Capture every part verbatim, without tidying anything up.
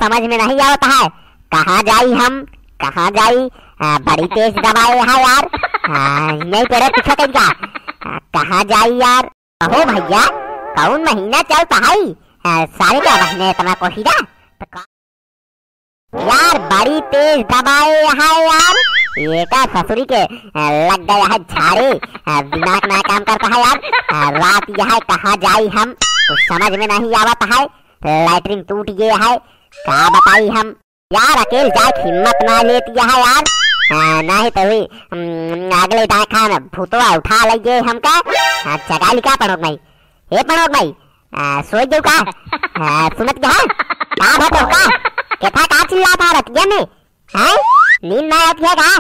समझ में नहीं आवत है, कहाँ जाई हम, कहाँ जाई? आ, बड़ी तेज दबाए है यार। आ, नहीं तेरे पीछे कइगा। आ, कहाँ जाई यार? अहो भइया, कौन महीना चलत है? आ, सारे का महीने इतना कोहिरा? तो का-, यार, बड़ी तेज दबाए है यार। ये का ससुरी के, आ, लग गया है झाड़े। आ, दिमाग ना काम करत है यार। आ, रात यह है, कहाँ जाई हम, कुछ समझ में नहीं आवत है। लैट्रिन टूट गए है, का बताई हम। यार, अकेल जाए के हिम्मत ना लेत है यार। हाँ, नहीं तो हुई, हम्म, अगले दाखा में भूतवा उठा लइगे हमका। हाँ, जगा लिखा पड़ोग भाई। हे पड़ोग भाई, आ, सोई जाऊ का? आ, सुनत क्या? का भा तो का? केथा का चिल्लात है रतिया में? हैं? नींद ना आती है का?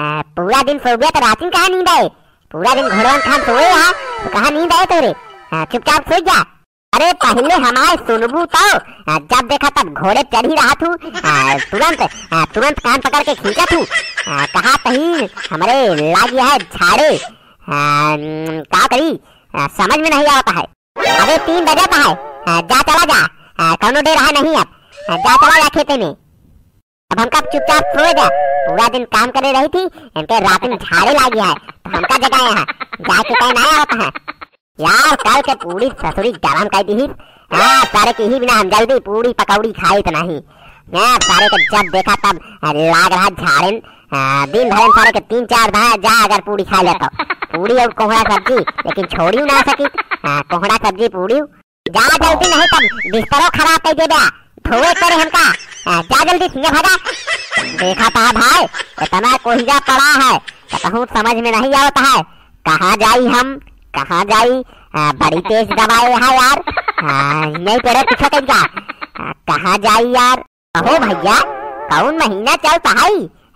आ, पूरा दिन सो गया तो रातिन कहाँ नींद आए? पूरा दिन घोड़वन खान सोए है, तो कहाँ नींद आए तोरे? आ, चुपचाप सो जा। अरे पहिले हमार सुनबू तो, आ, जब देखा तब घोड़े चढ़ी रहत हू, आ, तुरंत, आ, तुरंत कान पकड़ के खींचत हू। आ, कहा तही हमरे लागी है झाड़े। आ, न, का करी? आ, समझ में नहीं आवत है। अबे तीन बजत है, आ, जा चला जा, आ, कौनो देर है नहीं अब, आ, जा चला जा खेते में। अब हमका चुपचाप सोए दे, पूरा दिन काम करे रही थी, इनके रात में झाड़े लागी है, तो हमका जगाए हैं, जाके कहे ना आवत है। यार, कल के पूड़ी ससुरी गरम कर दी। हाँ, सारे के ही बिना हम जल्दी पूड़ी पकौड़ी खाइत नहीं। हाँ, सारे के जब देखा तब लाग रहा झाड़न। हाँ, दिन भर में सारे के तीन चार बार जा अगर पूड़ी खा लेता। पूड़ी और कोहड़ा सब्जी, लेकिन छोड़ी ना सकी। हाँ, कोहड़ा सब्जी पूड़ी। जा जल्दी, नहीं तब बिस्तरो खराब कर देबे। धोए करे हमका। हाँ, जा जल्दी, सिंह भागा। देखा था भाई, इतना कोहिरा पड़ा है, तो कहूँ समझ में नहीं आवत है। कहाँ जाई हम, कहाँ जाई? आ, बड़ी तेज दबाए है यार। आ, नहीं तेरे पीछे कइगा। आ, कहाँ जाई यार? अहो भइया, कौन महीना चलत है?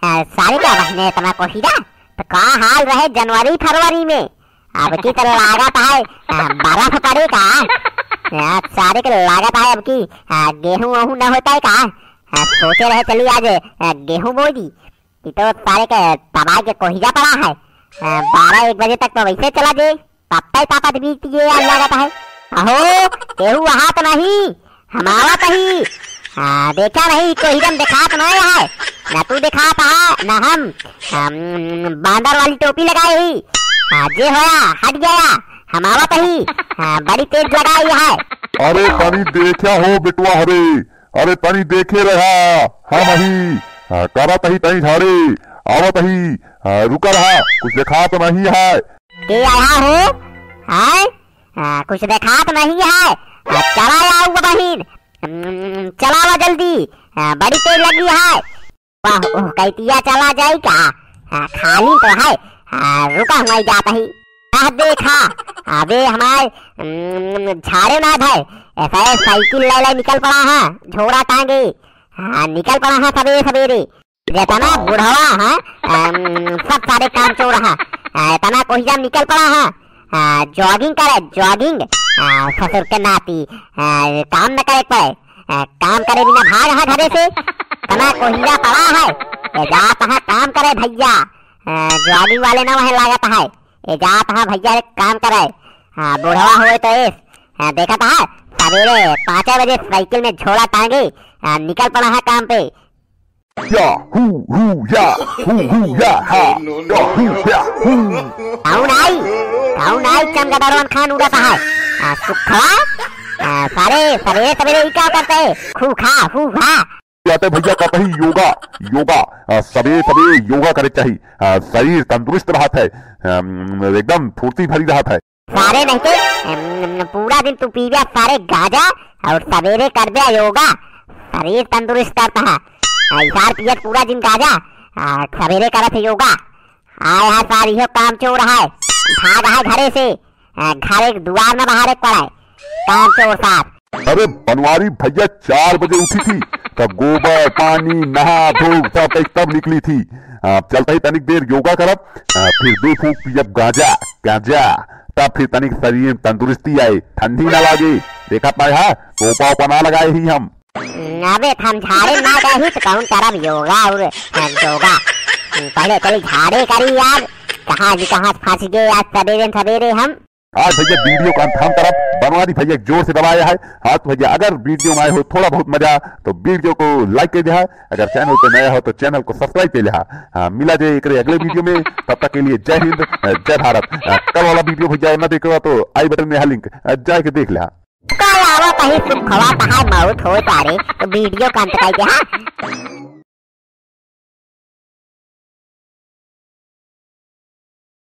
आ, सारे का महीने इतना कोहिरा। तो का हाल रहे जनवरी फरवरी में? अब की तो लागत है, आ, बर्फ पड़े का? आ, सारे के लागत है अब की, आ, गेहूं वहूं न होता है का? आ, सोचे रहे चली आज, आ, गेहूं बोई दी। ई तो सारे के तबाह के कोहिरा पड़ा है। आ, बारह एक बजे तक तो वैसे चला जे, तब तक तापत बीत ये यार लागत है। अहो, केहू वहाँ तो नहीं, हम आवत ही। आ, देखा नहीं, कोहिरम देखात नहीं है, ना तू देखात है, ना हम। हम बांदर वाली टोपी लगाए ही। आ, जे होया, हट गया, हम आवत ही। आ, बड़ी तेज लगाई है। अरे तनी देखा हो बेटवा हरे, अरे तनी देखे रहा, हम ही, आ, करत ही तनी झाड़े, आवत ही, आ, रुका रहा, कुछ देखात नहीं है। के आया हो? हैं? आ, कुछ देखात नहीं है। आ, चला आओ बहिन। हम्म, चलावा जल्दी। आ, बड़ी तेज लगी है। वाह, ओह, कैतिया चला जाई का? आ, खाली तो है। आ, रुका हुआ जात ही। आ, देखा। अबे हमार, हम्म, झाड़े ना धे। ऐसा है, साइकिल ले ले निकल पड़ा है। झोरा टांगे। हाँ, निकल पड़ा है सबेरे सबेरे। जेतना बुढ़वा है, अम, सब सारे काम चोर है। आ, एतना कोहिजा निकल पड़ा है। आ, jogging करे, jogging। आ, ससुर के नाती। आ, काम न करे पड़े। आ, काम करे बिना भाग है घरे से। एतना कोहिजा पड़ा है। ये जात है काम करे भइया। आ, jogging वाले ना वह लागत है। ये जात है भइया रे काम करे। हाँ, बुढ़वा होए तो एस। हाँ, देखत है, सबेरे पाँचे बजे साइकिल में झोला टांगे, आ, निकल पड़ा है काम पे। या, हू, हू, या, हू, हू, या, हा, या, हू, या, हू। कौन आई? कौन आई चमगादड़वन खान उड़त है? आ, सुखवा? आ, सारे सवेरे सवेरे ई का करते? खू खा, हू खा। कहते भइया कहते ही योगा, योगा, आ, सवेरे सवेरे योगा करे चाहिए। आ, शरीर तंदुरुस्त रहत है, अम, एकदम फुर्ती भरी रहत है। सारे नहीं के, अम, पूरा दिन तू पीबे सारे गांजा और सवेरे करबे योगा, शरीर तंदुरुस्त रहत है। आ, इसार पियत पूरा दिन गांजा, आ, सवेरे करत है योगा। आय हा सार, इहो काम चोर है, भाग है घरे से, आ, घरे के दुआर न बहारे पड़े, काम चोर सार। अरे बनवारी भइया चार बजे उठी थी, तब गोबर, पानी, नहा धो सब एक तब निकली थी। आ, चलते ही तनिक देर योगा करब, आ, फिर दो फूंक पियब गांजा, गांजा, तब फिर तनिक शरीर में तंदुरुस्ती आए, ठंडी ना लागे। देखा पाए हा, टोपा ओपा ना लगाए ही हम। अबे हम झाड़े ना गए ही तो कौन करब योगा और, आ, योगा। पहले चली झाड़े करी यार, कहाँ जी कहाँ फंस गए आज सवेरे सवेरे हम। आज भैया वीडियो का अंत हम तरफ बनवा दी भैया, जोर से दबाया है। हाँ तो भैया, अगर वीडियो में आए हो थोड़ा बहुत मजा तो वीडियो को लाइक कर दिया, अगर चैनल पे नया हो तो चैनल को सब्सक्राइब कर लिया। हाँ, मिला जाए एक अगले वीडियो में, तब तक के लिए जय हिंद, अ, जय भारत। अ, कल वाला वीडियो भैया ना देखे हो तो आई बटन में है लिंक, अ, जाके देख लिया। कल आवत ही सुखवा तहार मौत हो जा रे, तो वीडियो का अंत कर दे, हाँ?